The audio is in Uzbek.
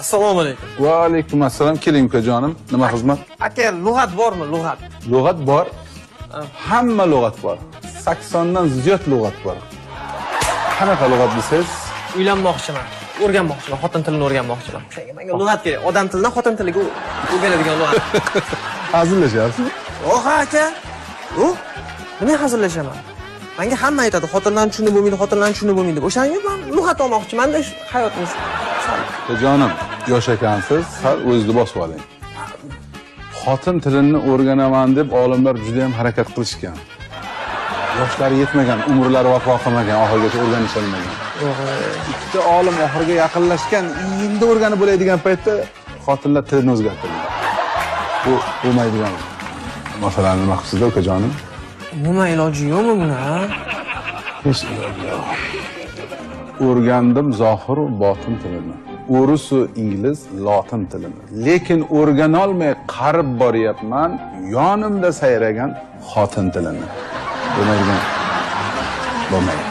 Assalomu alaykum. Va alaykum assalom. Keling ukajonim, nima xizmat? Aka, lug'at bormi, lug'at? Lug'at bor. Hamma lug'at bor. 80 dan ziyod lug'at bor. Qanaqa lug'at desangiz? Uylanmoqchiman, o'rganmoqchiman, xotin tilini o'rganmoqchiman. O'shanga menga lug'at kerak. Odam tilidan xotin tiliga o'rganadigan lug'at. Hazillashyapsizmi? Yo'q aka. Yo'q. Nima hazillashaman? Menga hamma aytadi, xotinlarni tushunib bo'lmaydi, xotinlarni tushunib bo'lmaydi deb. O'shanga men lug'at olmoqchiman-da, hayotimiz. Jonim, yosh ekansiz, sal o'zingizni bosib oling. Xotin tilini o'rganaman deb olimlar juda ham harakat qilishgan. Yoshlari yetmagan, umrlari vafo qilmagan, oxirigacha o'rganisholmagan. Ikkita olim oxiriga yaqinlashgan, endi o'rganib bo'ladigan paytda xotinlar tilini o'zgartirgan. Bu bo'lmaydigan masalani nima qilibsiz, ukajonim? Umuman iloji yo'qmi buni, ha? Hech iloji yo'q. O'rgandim zohir va botin tilini. O'rus va ingliz, lotin tilini. Lekin o'rganolmay qarib boryapman, yonimda sayragan xotin tilini. Bo'lmaydigan bo'lmaydi.